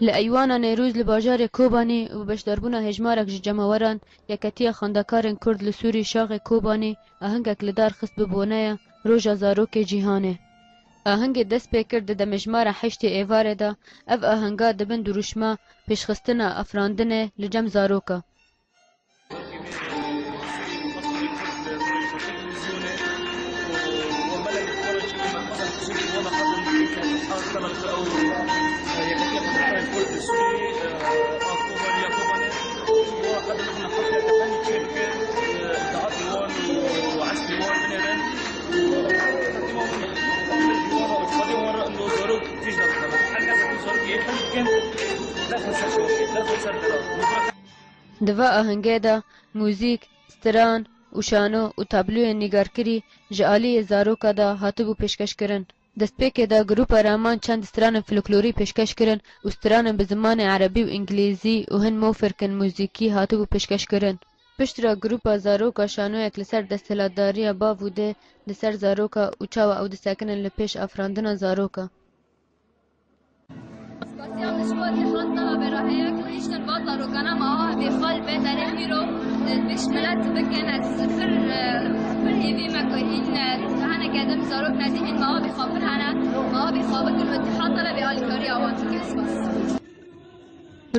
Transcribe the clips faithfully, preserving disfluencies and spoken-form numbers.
Li Eywana Nêrûz li bajarê Kobanê û bi beşdarbûna hejmarek ji cemaweran, Yeketiya Xwendekarên Kurd li Sûrî Şaxê Kobanê ahengek li dar xist bi boneya Roja Zarokê Cîhanê. Ahengê dest pê kir di demêjmara heştê êvarê de, ev ahenga di bin dirûşma pêşxistina afirandinê li cem zaroka. Di va ahengê de muzîk, stiran û şano û tabloyên nîgarkirî ji aliyê zaroka de hatibû pêşkeşkirin. Destpêkê de grûpa Raman çend stranên folklorî pêşkeş kirin û stranên bi zimanê erebî û îngilîzî û hin mofirkin muzîkî hatibû pêşkeşkirin. Piştre grûpa zaroka şanoyek li ser desthilatdariya bav û dê li ser zaroka û çawa ew disekinin li pêş afirandina zaroka. Spasiya min ji bo Îtîhad Talebê re heye ku hiştin va zarokana mawa bêxal bê derê îro, e, pêş milet bikin. Ez pir, e, pir hêvî me ku hîn, e, hene gedim zarok nezî hîn mawa bêxapir hene. Mawa bêxapir û Îtîhad Talebê alîkariya wan dike. Spas.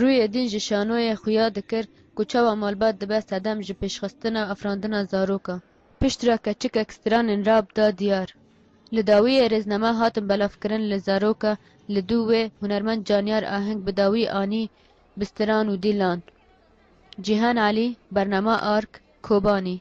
Rûyê din ji şanoyê xuya dikir ku çawa malbat dibe sedem ji pêşxistina afirandina zaroka. Piştre keçikek stranên rap da diyar. Li dawiyê rêzname hatin belavkirin li zaroka, li dû wê hunermend Caniyar aheng bi dawî anî bi stran û dîlan. Cîhan Elî, bernama Ark, Kobanî.